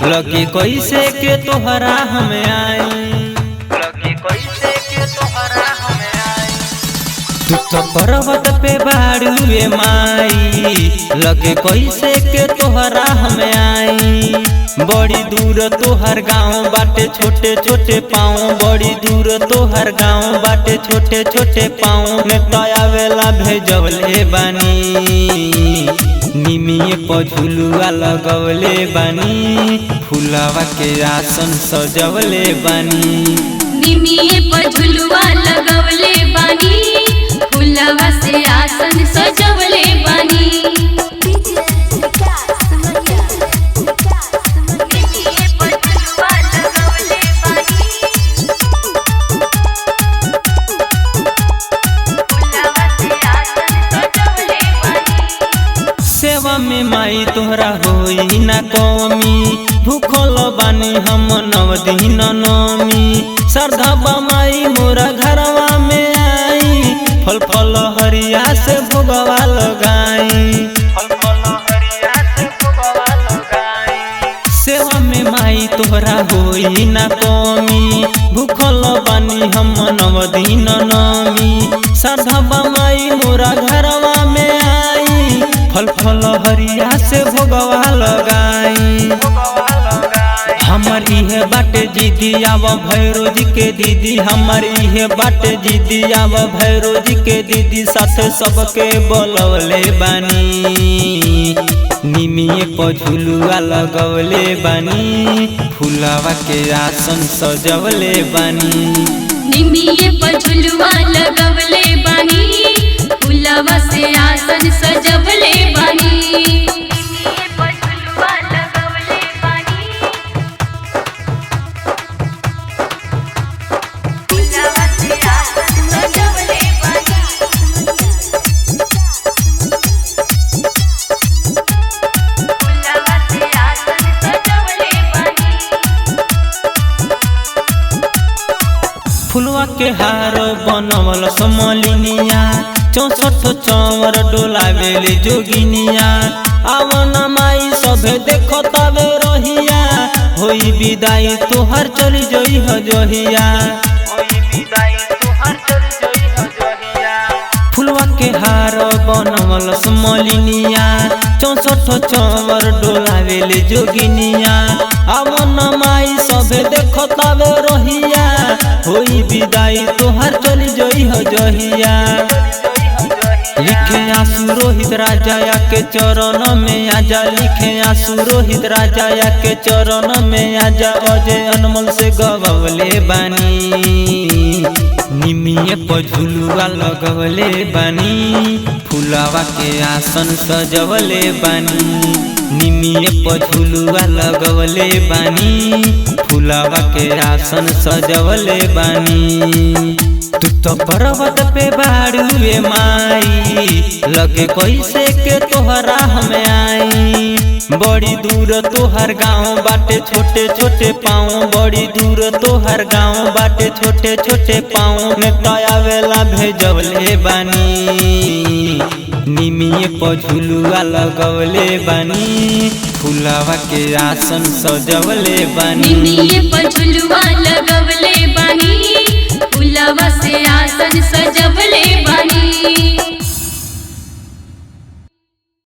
लगे कैसे के तोहरा हम आई, लगे कैसे के तोहरा हम आई। तू तो पर्वत पे बाड़ुए माई, लगे कैसे के तोहरा हम आई। बड़ी दूर तोहर गाँव बाटे छोटे छोटे पाँव, बड़ी दूर तोहर गाँव बाटे छोटे छोटे पाँव। में आवेला भेजवले बानी, निमिये पर झुलुआ लगवले बानी, फुलवा के आसन सजवले बानी। निमिये पर झुलुआ लगवले बानी, फुलवा से आसन सजवले बानी। निमिये पर झुलुआ लगवले बानी, फुलवा से आसन सजवले बानी। सेवा में माई तोहरा होई ना कमी, भूखल बानी हम नव दिन नमी। श्रद्धा बा माई मोरा घरवा में आई, फल फल हरिया से भोगवा लगाई, फल फल हरिया से भोगवा लगाई। सेवा में माई तोहरा होई ना कमी, भूखल बानी हम नव दिन नमी। श्रद्धा बा माई मोरा घरवा में आई, फल फल हरिया से भोगवा लगाई। हमर इहे बाटे दीदी आव भैरो जी के दीदी, हमर इहे बाटे दीदी आव भैरो जी के दीदी। साथ सबके बोलवले बानी, निमिये पर झुलुआ लगवले बानी, फुलवा के आसन सजवले बानी। निमिये पर झुलुआ लगवले बानी, फुलवा से आसन सजवले बानी। निमिये पर झुलुआ लगवले बानी, फुलवा से आसन सजवले बानी। फुलवा से आसन सजवले बानी। फुलवा के हार बनवल समलिनिया, 64 चंवर डोलावेली जोगिनिया। आवन माई सभे देखो तबे रहिया, होई विदाई तोहर चली जई हजहिया, होई विदाई तोहर चली जई हजहिया। फुलवा के हार बनवल समलिनिया, 64 चंवर डोलावेली जोगिनिया। आवन माई सभे देखो तबे रहिया, होई विदाई तोहर चली जई हजहिया। लिखे आंसू रोहित राजा के चरण में आजा, लिखे आंसू रोहित राजा के चरण में आजा। अजय अनमोल से गवले बानी, निमिये पर झुलुआ लगवले बानी, फुलवा के आसन सजवले बानी। निमिये पर झुलुआ लगवले बानी, फुलवा के आसन सजवले बानी। तू तो पर्वत पे बाड़ुए माई, लगे कैसे के तोहरा हम आई। बड़ी दूर तोहर गाँव बाटे छोटे छोटे पाँव, बड़ी दूर तोहर गाँव बाटे छोटे छोटे पाँव। में आवेला भेजवले बानी, निमिये पर झुलुआ लगवले बानी, फुलवा के आसन सजवले बानी। निमिये पर झुलुआ लगवले बानी, फुलवा से आसन सजवले।